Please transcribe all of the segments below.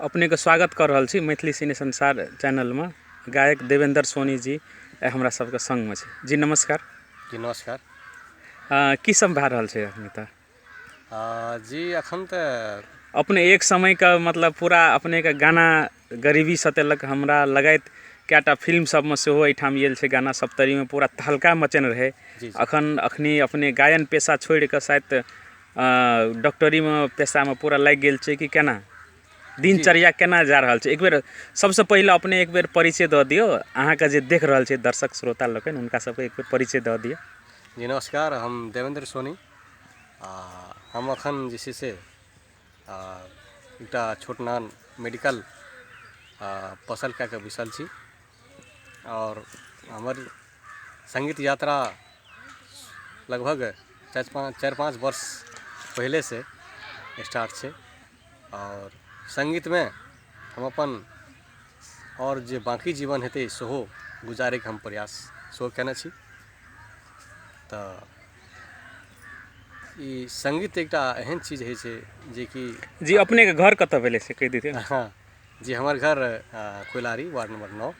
अपनेके स्वागत कऽ रहल छी मैथिली सिने संसार चैनलमे। गायक देवेंद्र सोनी जी आइ हमरा सबके संगमे छै जी। नमस्कार जी। नमस्कार। की सब भए रहल छै अखन तऽ? जी, अखन तऽ अपने एक समयके मतलब पूरा अपनेके गाना गरीबी सतेलक हमरा लगाइत कएटा फिल्म सबमे सेहो एहिठाम आयल छै गाना। सप्तरीमे पूरा तहलका मचेने रहै। जी। अखनी अपने गायन पेशा छोड़िकऽ शायद डॉक्टरीमे पेशामे पूरा लागि गेल छै कि केना दिनचर्या केना जा रहल छै? एक बेर सबसँ पहिले अपने एक बेर परिचय दऽ दियौ, अहाँके जे देख रहल छै दर्शक श्रोता लोकनि हुनका सबके एक बेर परिचय दऽ दियौ। जी नमस्कार, हम देवेंद्र सोनी आ हम अखन जे छै से एकटा छोट नान मेडिकल पसल कए कऽ बैसल छी आओर हमर सङ्गीत यात्रा लगभग 4-5 वर्ष पहिलेसँ स्टार्ट छै आओर सङ्गीतमे हम अपन आओर जे बाँकी जीवन हेतै सेहो गुजारैके हम प्रयास सेहो कयने छी। तऽ ई सङ्गीत एकटा एहन चीज होइ छै जेकि जी, अपनेके घर कतऽ भेलै से कहि दितियै ने? हँ जी, हमर घर कोइलारी वार्ड नम्बर 9।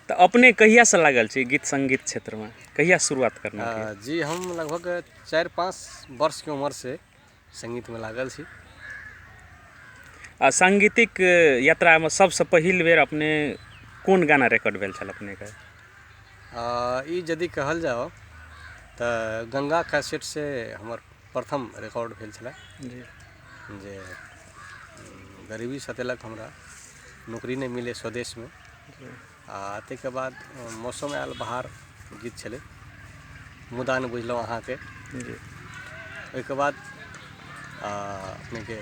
तऽ अपने कहियासँ लागल छी गीत सङ्गीत क्षेत्रमे, कहिया शुरुआत करने रहियै? जी, हम लगभग 4-5 वर्षके उम्रसँ सङ्गीतमे लागल छी। आ साङ्गीतिक यात्रामे सबसँ पहिल बेर अपने कोन गाना रिकॉर्ड भेल छल अपनेके? ई यदि कहल जाओ तऽ गंगा कैसेटसँ हमर प्रथम रिकॉर्ड भेल छलै। जी। जे गरीबी सतेलक हमरा, नौकरी नहि मिलै स्वदेशमे, आ ताहिके बाद मौसम आयल बहार गीत छलै, मुदा नहि बुझलहुँ अहाँके। जी। ओहिके बाद अपनेके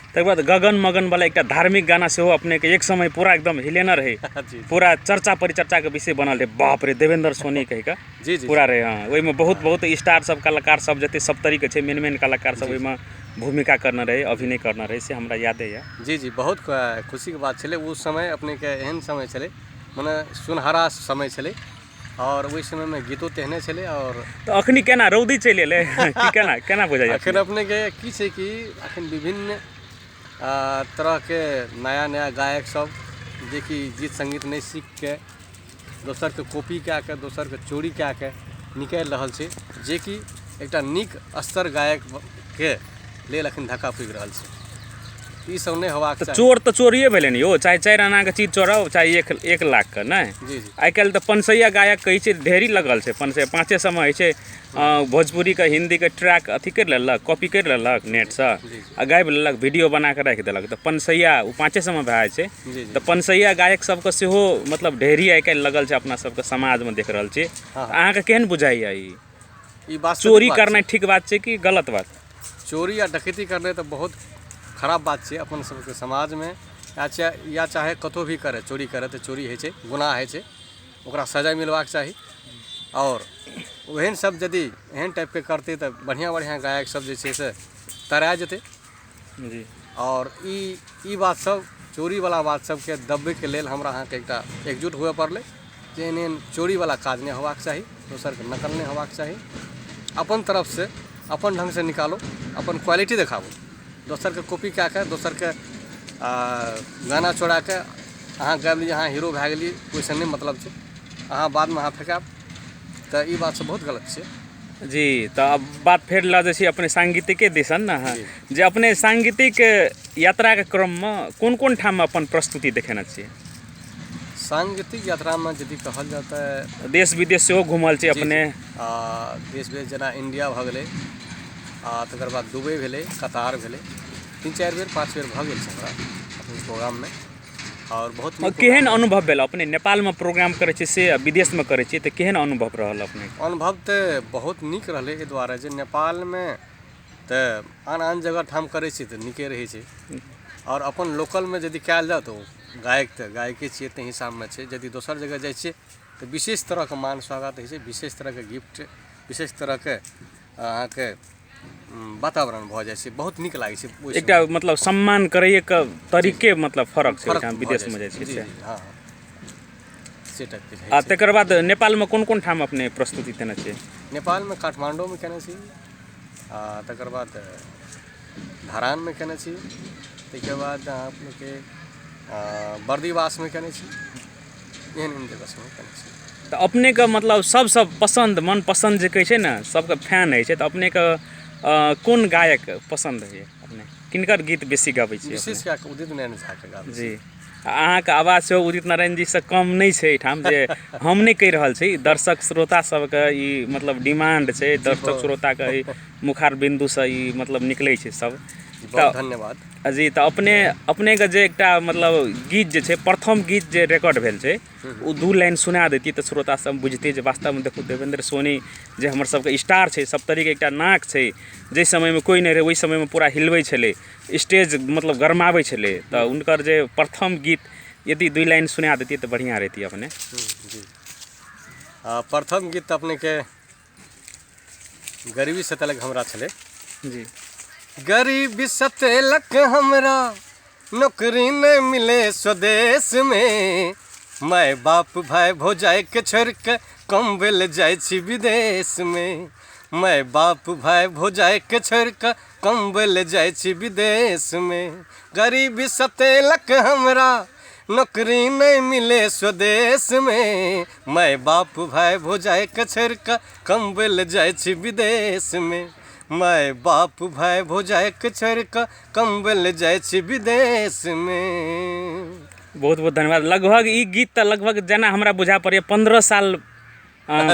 तकर बाद गगन मगन वाला एकटा धार्मिक गाना सेहो अपनेके एक समय पूरा एकदम हिलेने रहै। जी। पूरा चर्चा परिचर्चाके विषय बनल रहै, बाप रे देवेंद्र सोनी कहिके जी जी पूरा रहै। हँ, ओहिमे बहुत बहुत स्टार सब कलाकार सब जते सप्तरीके छै मेन मेन कलाकार सब ओहिमे भूमिका करने रहै, अभिनय करने रहै, से हमरा यादे यऽ। जी जी, बहुत खुशीके बात छलै। ओ समय अपनेके एहन समय छलै, मने सुनहरा समय छलै आओर ओहि समयमे गीतो तेहने छलै। आओर तऽ अखनी केना रौदी चलि एलै कि केना केना बुझाइए? अखन अपनेके की छै कि अखन विभिन्न तरहके नया नया गायक सब जेकि गीत सङ्गीत नहि सीखके दोसरके कॉपी कए कऽ दोसरके चोरी कए कऽ निकालि रहल छै, जेकि एकटा नीक स्तर गायकके लेल अखन धक्का पुगि रहल छै। ई सब नहि होबाक चाही। चोर तऽ चोरिए भेलै ने यौ, चाहे 4 आनाके चीज चोराउ चाहे 1 लाखके, नहि? जी जी। आइ काल्हि तऽ पनसैया गायक कहै छै ढेरी लगल छै, पनसैया 500 होइ छै। भोजपुरीके हिन्दीके ट्रैक अथी करि लेलक, कॉपी करि लेलक नेटसँ आ गाबि लेलक, वीडियो बना कऽ राखि देलक, तऽ पनसैया ओ 500 भए जाइ छै। जी जी। तऽ पनसैया गायक सबके सेहो मतलब ढेरी आइ काल्हि लगल छै अपना सबके समाजमे, देख रहल छी। अहाँके केहन बुझाइए ई बात? चोरी करनाइ ठीक बात छै कि गलत बात? चोरी आ डकैती करनाइ तऽ बहुत खराब बात छै अपन सबके समाजमे, या चाहे कतहु भी करे, चोरी करे तऽ चोरी होइ छै, गुनाह होइ छै, ओकरा सजा मिलबाक चाही। आओर ओहन सब यदि एहन टाइपके करतै तऽ बढ़िआँ बढ़िआँ गायक सब जे छै से तरा जेतै। जी। आओर ई बात सब चोरीवला बात सबके दबबैके लेल हमरा अहाँके एकटा एकजुट हुअ पड़लै जे एहन एहन चोरीवला काज नहि होबाक चाही, दोसरके नकल नहि होबाक चाही, अपन तरफसँ अपन ढङ्गसँ निकालो, अपन क्वालिटी देखाबू। दोसरके कॉपी कए कऽ दोसरके गाना चोराके अहाँ गाबि लिअ, अहाँ हीरो भए गेलियै, ओहिसँ नहि मतलब छै, अहाँ बादमे अहाँ फेकायब, तऽ ई बात सब बहुत गलत छै। जी, तऽ अब बात फेर लऽ जाइ छी अपने साङ्गीतिके दिसन ने। अहाँ जे अपने साङ्गीतिक यात्राके क्रममे कोन कोन ठाममे अपन प्रस्तुति देखेने छियै? साङ्गीतिक यात्रामे यदि कहल जाय तऽ देश विदेश सेहो घुमल छी अपने? देश विदेश जेना इंडिया भऽ गेलै, आ तकर बाद दुबई भेलै, कतार भेलै, 3-4 बेर 5 बेर भऽ गेल छै हमरा अपन प्रोग्राममे। आओर बहुत केहन अनुभव भेल अपने नेपालमे प्रोग्राम करै छियै से विदेशमे करै छियै, तऽ केहन अनुभव रहल अपने? अनुभव तऽ बहुत नीक रहलै, एहि दुआरे जे नेपालमे तऽ आन आन जगह ठाम करै छियै तऽ नीके रहै छै, आओर अपन लोकलमे यदि कयल जाउ तऽ गायक तऽ गायके छियै ताहि हिसाबमे छै। यदि दोसर जगह जाइ छियै तऽ विशेष तरहके मान स्वागत होइ छै, विशेष तरहके गिफ्ट, विशेष तरहके अहाँके वातावरण भऽ जाइ छै, बहुत नीक लागै छै। एकटा मतलब सम्मान करैके तरीके मतलब फरक छै ओहिठाम विदेशमे जाइ छियै। हँ, से टाइपके। आ तकर बाद नेपालमे कोन कोन ठाम अपने प्रस्तुति देने छियै? नेपालमे काठमाण्डूमे केने छी, आ तकर बाद धरानमे केने छी, ताहिके बाद अहाँ अपनेके बर्दीवासमे केने छी। एहन एहन जगह सबमे केने छी। तऽ अपनेके मतलब सबसँ पसन्द मनपसन्द जे कहै छै ने, सबके फैन होइ छै, तऽ अपनेके कोन गायक पसन्द होइए? अपने किनकर गीत बेसी गबै छी? विशेष कए कऽ उदित नारायण झाके गाबै। जी, अहाँके आवाज सेहो उदित नारायण जीसँ कम नहि छै। एहिठाम जे हम नहि कहि रहल छी, दर्शक श्रोता सबके ई मतलब डिमांड छै, दर्शक श्रोताके ई मुखार बिन्दुसँ ई मतलब निकलै छै सब। बहुत धन्यवाद जी। तऽ अपनेके जे एकटा मतलब गीत जे छै, प्रथम गीत जे रिकॉर्ड भेल छै, ओ 2 लाइन सुना दैतियै तऽ श्रोता सब बुझतै जे वास्तवमे देखू देवेंद्र सोनी जे हमर सबके स्टार छै, सप्तरीके एकटा नाक छै, जाहि समयमे कोइ नहि रहै ओहि समयमे पूरा हिलबै छलै स्टेज, मतलब गरमाबै छलै। तऽ हुनकर जे प्रथम गीत यदि 2 लाइन सुना दैतियै तऽ बढ़िआँ रहितियै अपने। जी, प्रथम गीत तऽ अपनेके गरीबी सतेलक हमरा छलै। जी। गरीबी सतेलक हमरा, नौकरी नहि मिले स्वदेश में, माय बाप भाई भौजाई के छोड़ के कमबै लए जाइ छी विदेश में, माय बाप भाई भौजाई के छोड़ के कमबै लए जाइ छी विदेश में, गरीबी सतेलक हमरा, नौकरी नहि मिले स्वदेश में, माय बाप भाई भौजाई के छोड़ के कमबै लए जाइ छी विदेश में, माय बाप भाई भौजाई के छोड़ के कमबै लए जाइ छी विदेश में। बहुत बहुत धन्यवाद। लगभग ई गीत तऽ लगभग जेना हमरा बुझा पड़ैए 15 साल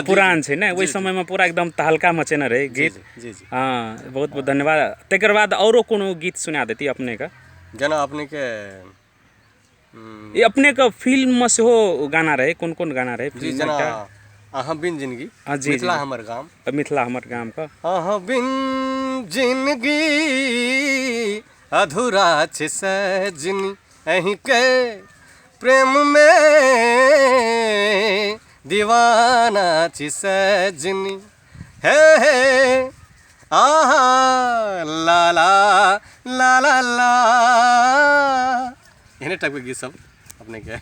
पुरान छै ने, ओहि समयमे पूरा एकदम तहलका मचेने रहै गीत। जी जी। हँ, बहुत बहुत धन्यवाद। तकर बाद औरो कोनो गीत सुना देती अपनेके? जेना अपनेके ई अपनेके फिल्ममे सेहो गाना रहै, कोन कोन गाना रहै? जी, जेना अहाँ बिन जिंदगी, मिथिला हमर गाम। मिथिला हमर गामके। अहाँ बिन जिंदगी अधूरा छै सजनी, अहीँके प्रेम में दीवाना छी सजनी, हे हे आहा ला ला ला ला ला। एहने टाइपके गीत सब अपनेके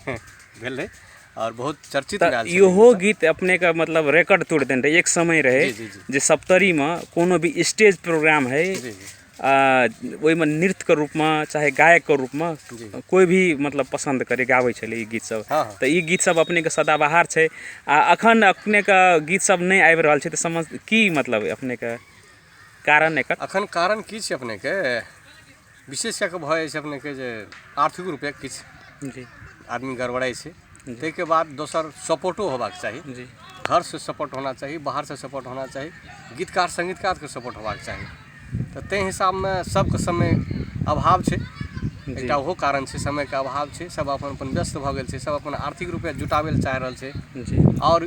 भेल रहै और बहुत चर्चित। इहो गीत अपनेके मतलब रिकॉर्ड तोड़ि देने रहै। एक समय रहै जे सप्तरीमे कोनो भी स्टेज प्रोग्राम है, ओहिमे नृत्यके रूपमे चाहे गायकके रूपमे कोइ भी मतलब पसन्द करै गाबै छलै ई गीत सब। तऽ ई गीत सब अपनेके सदाबहार छै। आ अखन अपनेके गीत सब नहि आबि रहल छै तऽ समझ की मतलब अपनेके कारण एकर? अखन कारण की छै अपनेके, विशेष कए कऽ भऽ जाइ छै अपनेके जे आर्थिक रूपे किछु जी आदमी गड़बड़ाइ छै, ताहिके बाद दोसर सपोर्टो होबाक चाही। जी, घरसँ सपोर्ट होना चाही, बाहरसँ सपोर्ट होना चाही, गीतकार सङ्गीतकारके सपोर्ट होबाक चाही। तऽ ताहि हिसाबमे सबके समय अभाव छै, एकटा ओहो कारण छै, समयके अभाव छै। सब अपन अपन व्यस्त भऽ गेल छै, सब अपन आर्थिक रूपे जुटाबै लए चाहि रहल छै। जी। आओर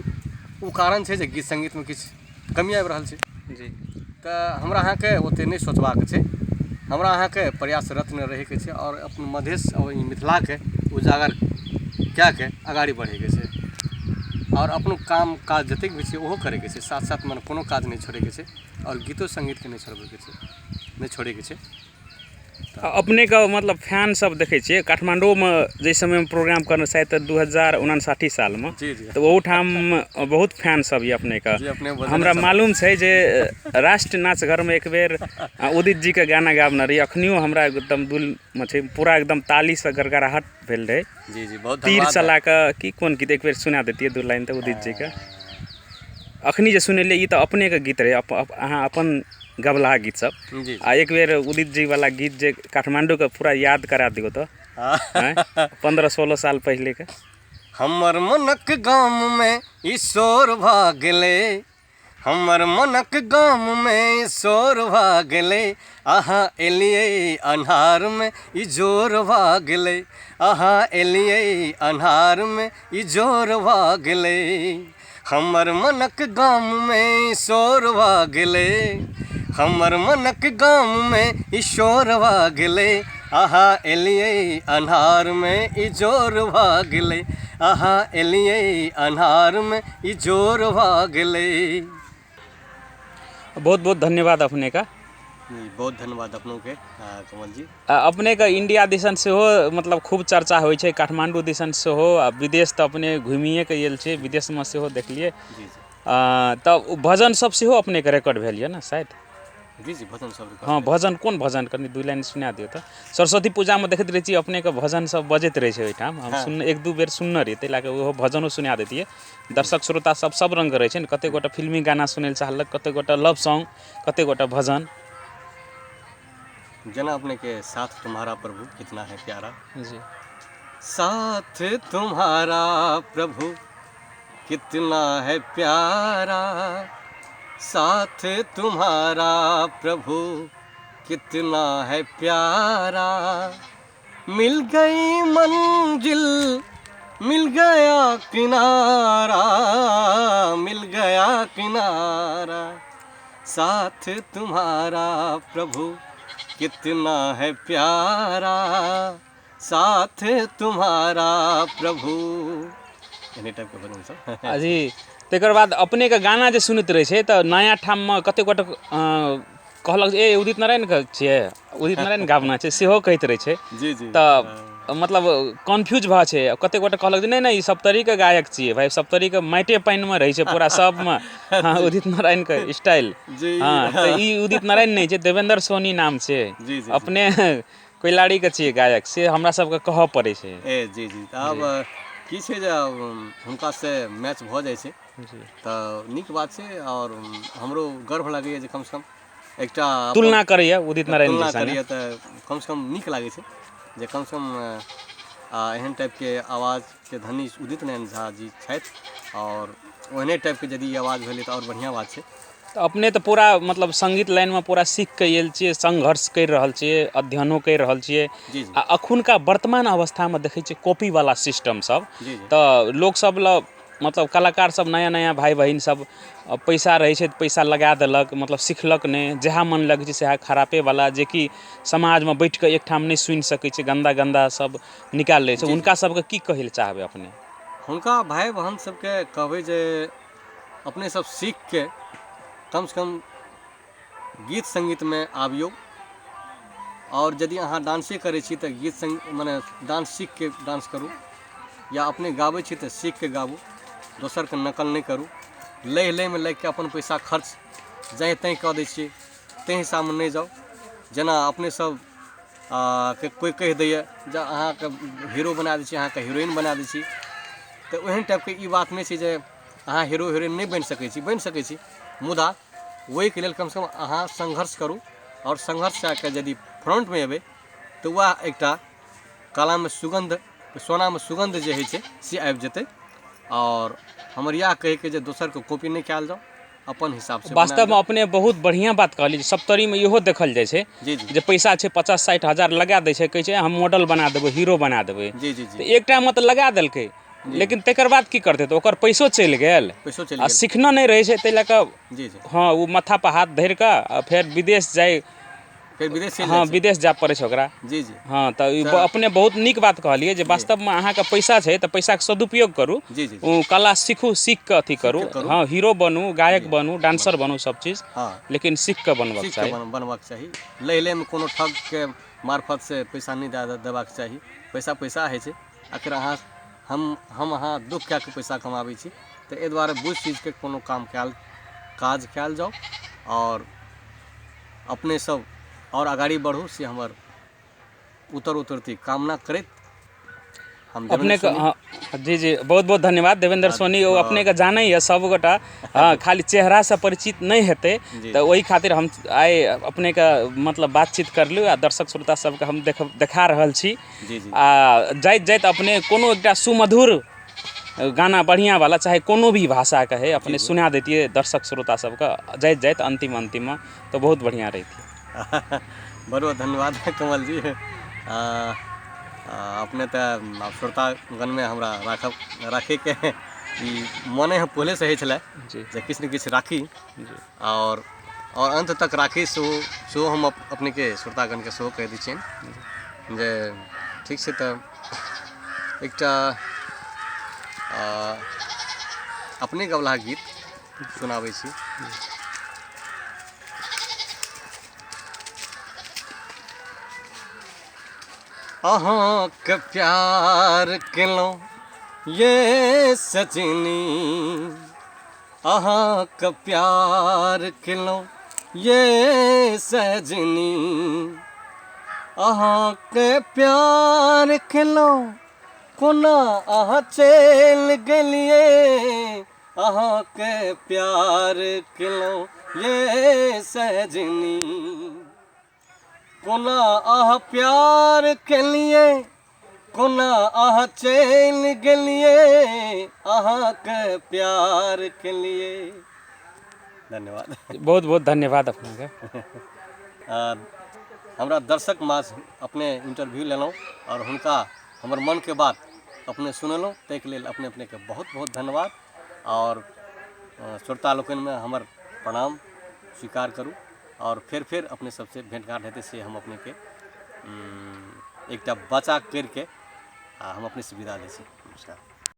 ओ कारण छै जे गीत सङ्गीतमे किछु कमी आबि रहल छै। जी। तऽ हमरा अहाँके ओतेक नहि सोचबाक छै, हमरा अहाँके प्रयासरत रहैके छै आओर अपन मधेश आओर मिथिलाके उजागर कए के अगाड़ी बढ़ैके छै आओर अपन काम काज जतेक भी छै ओहो करैके छै, साथ साथमे कोनो काज नहि छोड़ैके छै आओर गीतो सङ्गीतके नहि छोड़बैके छै, नहि छोड़ैके छै। अपनेके मतलब फैन सब देखै छियै काठमाण्डूमे जाहि समयमे प्रोग्राम करने, शायद 2059 सालमे, तऽ ओहूठाम बहुत फैन सब यऽ अपनेके। हमरा मालूम छै जे राष्ट्र नाच घरमे एक बेर उदित जीके गाना गाबने रही, अखनियो हमरा एकदम दिलमे छै, पूरा एकदम तालीसँ गड़गड़ाहट भेल रहै। जी जी, बहुत तीर चला कऽ की कोन गीत एक बेर सुना दैतियै 2 लाइन तऽ उदित जीके? अखनी जे सुनेलियै ई तऽ अपनेके गीत रहै, अहाँ अपन गबलाहा गीत सब। आ एक बेर उदित जी वाला गीत जे काठमाण्डूके पूरा याद करा दियौ तऽ 15-16 साल पहिलेके। हमर मनक गाममे ई शोर भऽ गेलै, हमर मनक गाममे ई शोर भऽ गेलै, अहाँ एलियै अन्हारमे ई जोर भऽ गेलै, अहाँ एलियै अन्हारमे ई जोर भऽ गेलै, हमर मनक गाममे ई शोर भऽ गेलै, हमर मनक गाममे ई शोर भऽ गेलै, अहाँ एलियै अन्हारमे ई जोर भऽ गेलै, अहाँ एलियै अन्हारमे ई जोर भऽ गेलै। बहुत बहुत धन्यवाद अपनेके। बहुत धन्यवाद अपनोके कमल जी। अपनेके इंडिया दिसन सेहो मतलब खूब चर्चा होइ छै, काठमाण्डू दिसन सेहो, आ विदेश तऽ अपने घुमिएके गेल छियै, विदेशमे सेहो देखलियै। जी जी। तऽ भजन सब सेहो अपनेके रिकॉर्ड भेल यऽ ने शायद? जी जी, भजन सब रिकॉर्ड। हँ, भजन कोन भजन कनि 2 लाइन सुना दियौ तऽ। सरस्वती पूजामे देखैत रहै छी अपनेके भजन सब बजैत रहै छै ओहिठाम, हम सुन 1-2 बेर सुनने रहियै, ताहि लए कऽ ओहो भजनो सुना दैतियै। दर्शक श्रोता सब सब रङ्गके रहै छै ने, कतेक गोटा फिल्मी गाना सुनै लए चाहलक, कतेक गोटा लव सॉन्ग, कतेक गोटा भजन। जेना अपनेके साथ तुम्हारा प्रभु कितना है प्यारा। जी। साथ तुम्हारा प्रभु कितना है प्यारा, साथ तुम्हारा प्रभु कितना है प्यारा, मिल गई मंजिल मिल गया किनारा, मिल गया किनारा, साथ तुम्हारा प्रभु कितना है प्यारा, साथ तुम्हारा प्रभु। एहने टाइपके भजन सब। जी, तकर बाद अपनेके गाना जे सुनैत रहै छै तऽ नया ठाममे कतेक गोटे कहलक जे ए उदित नारायणके छियै, उदित नारायण गाबना छै, सेहो कहैत रहै छै। जी जी। तऽ मतलब कन्फ्यूज भऽ छै। कतेक गोटे कहलक जे नहि नहि ई सप्तरीके गायक छियै भाइ, सप्तरीके माटिए पानिमे रहै छै पूरा सबमे। हँ, उदित नारायणके स्टाइल। जी। हँ, तऽ ई उदित नारायण नहि छै, देवेंद्र सोनी नाम छै। जी जी। अपने कोइलाड़ीके छियै गायक, से हमरा सबके कहऽ पड़ै छै। ए जी जी। तऽ आब की छै जे हुनकासँ मैच भऽ जाइ छै तऽ नीक बात छै, आओर हमरो गर्व लागैए जे कमसँ कम एकटा तुलना करैए उदित नारायण तुलना करैए तऽ कमसँ कम नीक लागै छै जे कमसँ कम एहन टाइपके आवाजके धनी उदित नारायण झा जी छथि, आओर ओहने टाइपके यदि ई आवाज भेलै तऽ आओर बढ़िआँ बात छै। तऽ अपने तऽ पूरा मतलब सङ्गीत लाइनमे पूरा सीखके आयल छियै, संघर्ष करि रहल छियै, अध्ययनो करि रहल छियै। जी जी। आ अखुनका वर्तमान अवस्थामे देखै छियै कॉपीवला सिस्टम सब, जी जी। तऽ लोकसब लए मतलब कलाकार सब नया नया भाइ बहिन सब पैसा रहै छै तऽ पैसा लगा देलक, मतलब सिखलक नहि, जएह मन लगै छै सएह खरापेवला, जेकि समाजमे बैठिकऽ एकठाम नहि सुनि सकै छै, गन्दा गन्दा सब निकालि लै छै। हुनका सबके की कहै लए चाहबै अपने? हुनका भाइ बहन सबके कहबै जे अपने सब सीखके कमसँ कम गीत सङ्गीतमे आबियौ, आओर यदि अहाँ डांसे करै छी तऽ गीत सङ्गीत मने डांस सीखके डांस करू, या अपने गाबै छी तऽ सीखके गाबू, दोसरके नकल नहि करू। लय लयमे लागिके अपन पैसा खर्च जाहि ताहि कऽ दै छियै ताहि हिसाबमे नहि जाउ। जेना अपने सब के कोइ कहि दैए जे अहाँके हीरो बना दै छी, अहाँके हीरोइन बना दै छी, तऽ ओहन टाइपके ई बात नहि छै जे अहाँ हीरो हीरोइन नहि बनि सकै छी, बनि सकै छी, मुदा ओहिके लेल कमसँ कम अहाँ संघर्ष करू, आओर संघर्ष कए कऽ यदि फ्रंटमे एबै तऽ वएह एकटा कलामे सुगन्ध, सोनामे सुगन्ध जे होइ छै से आबि जेतै। आओर हमर इएह कहैके जे दोसरके कॉपी नहि कयल जाउ, अपन हिसाबसँ वास्तवमे अपने बहुत बढ़िआँ बात कहलियै। सप्तरीमे इहो देखल जाइ छै जी जी जे पैसा छै 50-60 हजार लगा दै छै, कहै छै हम मॉडल बना देबै, हीरो बना देबै। जी जी जी। तऽ एकटामे तऽ लगा देलकै, लेकिन तकर बाद की करतै, तऽ ओकर पैसो चलि गेल, पैसो चलि आ गेल, सिखना नहि रहै छै, ताहि लए कऽ जी जी। हँ, ओ माथा पर हाथ धरि कऽ आ फेर विदेश जाइ, फेर विदेश चलि हँ विदेश जाय पड़ै छै ओकरा। जी जी। हँ, तऽ ई अपने बहुत नीक बात कहलियै जे वास्तवमे अहाँके पैसा छै तऽ पैसाके सदुपयोग करू, जी जी। ओ कला सीखू, सीख कऽ अथी करू, हँ हीरो बनू, गायक बनू, डांसर बनू, सब चीज, हँ लेकिन सीख कऽ बनबक सीख चाही, कऽ बनबाक चाही। लय लयमे कोनो ठगके मार्फत से पैसा नहि दए देबाक चाही। पैसा पैसा होइ छै, आखिर अहाँ हम अहाँ दुःख कए कऽ पैसा कमाबै छी, तऽ एहि दुआरे बुझि चीजके कोनो काम कयल काज कयल जाउ, आओर अपने सब आओर अगाड़ी बढ़ू, से हमर उत्तर उत्तरती कामना करैत हम अपने के। हाँ जी जी, बहुत बहुत धन्यवाद देवेंद्र सोनी। ओ अपने के जानैए सबगोटा, हाँ खाली चेहरासँ परिचित नहि हेतै, तऽ ओहि खातिर हम आइ अपनेके मतलब बातचीत करलहुँ आ दर्शक श्रोता सबके हम देखा रहल छी। जी जी। आ जाइत जाइत अपने कोनो एकटा सुमधुर गाना बढ़िआँ वाला, चाहे कोनो भी भाषाके है, अपने सुना दैतियै दर्शक श्रोता सबके जाइत जाइत अंतिम अंतिममे, तऽ बहुत बढ़िआँ रहितियै। बड़ बहुत धन्यवाद कमल जी। अपने तऽ श्रोतागणमे हमरा राखैके ई मने हम पहिलेसँ होइ छलै जे किछु ने किछु राखी, आओर अन्त तक राखी, सेहो हम अपनेके श्रोतागणके सेहो कहि दै छियनि जे ठीक छै। तऽ एकटा अपने गवलाहा गीत सुनाबै छी। अहाँके प्यार केलहुँ ये सजनी, अहाँके प्यार केलहुँ ये सजनी, अहाँके प्यार केलहुँ कोना अहाँ चलि गेलियै, अहाँके प्यार केलहुँ ये सजनी, कोना अहाँ प्यार केलियै, कोना अहाँ चलि गेलियै, अहाँके प्यार केलियै। धन्यवाद। बहुत बहुत धन्यवाद अपनेके। हमरा दर्शक मास अपने इंटरव्यू लेलहुँ आओर हुनका हमर मनके बात अपने सुनेलहुँ, ताहिके लेल अपने अपनेके बहुत बहुत धन्यवाद। आओर श्रोता लोकनिमे हमर प्रणाम स्वीकार करू आओर फेर फेर अपने सबसँ भेँट घाँट हेतै से हम अपनेके एकटा बचा करिके आ हम अपनेसँ विदा लै छी। नमस्कार।